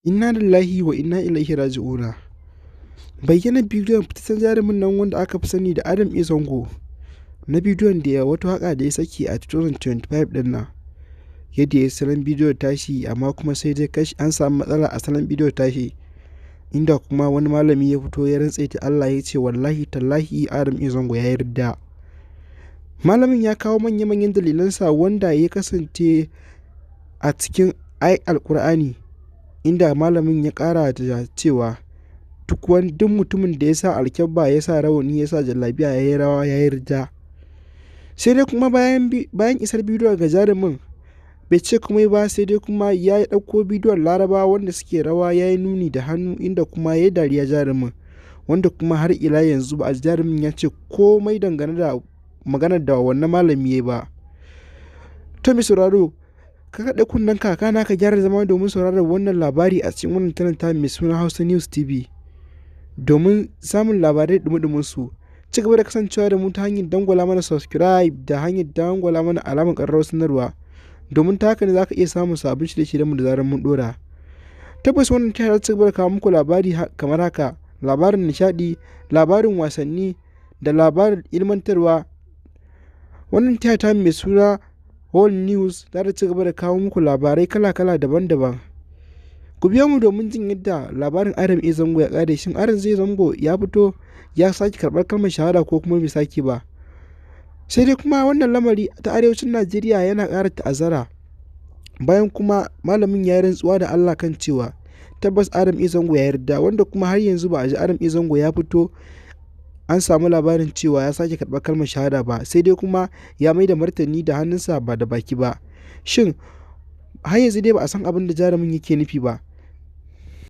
Inna lillahi wa inna ilaihi raji'una. Bayyanar bidiyon fitaccen jarumin nan wanda aka fi sani da Adam A. Zango na bidiyon da ya wata waƙa da ya saki a 2025 ɗin nan. Yadda ya salon bidiyo tashi, amma kuma sai dai kash, an samu matsala a salon bidiyo tashi, inda kuma wani malami ya fito ya rantse da Allah ya ce wallahi tallahi Adam A. Zango ya yarda. Malamin ya kawo manya-manyan dalilansa wanda ya kasance a cikin ai Alƙur'ani, inda malamin ya ƙara da cewa duk mutumin da ya sa alkyabba, ya sa rawani, ya sa jallabiya, ya yi rawa, ya yi ridda. Sai dai kuma bayan isar bidiyo ga jarumin bai ce komai ba, sai dai kuma ya ɗauko bidiyon Larabawa wanda suke rawa, ya yi nuni da hannu, inda kuma ya yi dariya jarumin, wanda kuma har ila yanzu ba a jarumin ya ce komai dangane da maganar da wannan malami ya yi ba. To mai sauraro, ka kaɗe kunnen ka, kana ka gyara zama domin sauraron wannan labari a cikin wannan channel ta mai suna Hausa News TV domin samun labarai ɗumi su. Ci gaba da kasancewa da mu ta hanyar dangwala mana subscribe da hanyar dangwala mana alamar ƙararrawar sanarwa, domin ta haka ne za ka iya samun sabbin shirye-shiryenmu da zarar mun ɗora. Tabbas wannan ta ci gaba da kawo muku labari kamar haka: labarin nishaɗi, labarin wasanni da labarin ilmantarwa. Wannan ta mai suna Whole News za ta ci gaba da kawo muku labarai kala-kala, daban-daban. Ku biyo mu domin jin yadda labarin Adam A. Zango ya ƙare. Shin Adam A. Zango ya fito ya sake karɓar kalmar shahada ko kuma bai sake ba? Sai dai kuma wannan lamari ta arewacin Najeriya yana ƙara ta'azzara bayan kuma malamin ya yi rantsuwa da Allah kan cewa tabbas Adam A. Zango ya yarda, wanda kuma har yanzu ba a ji Adam A. Zango ya fito an samu labarin cewa ya sake karɓar kalmar shahada ba, sai dai kuma ya mai da martani da hannunsa ba da baki ba. Shin har yanzu dai ba a san abin da jarumin yake nufi ba.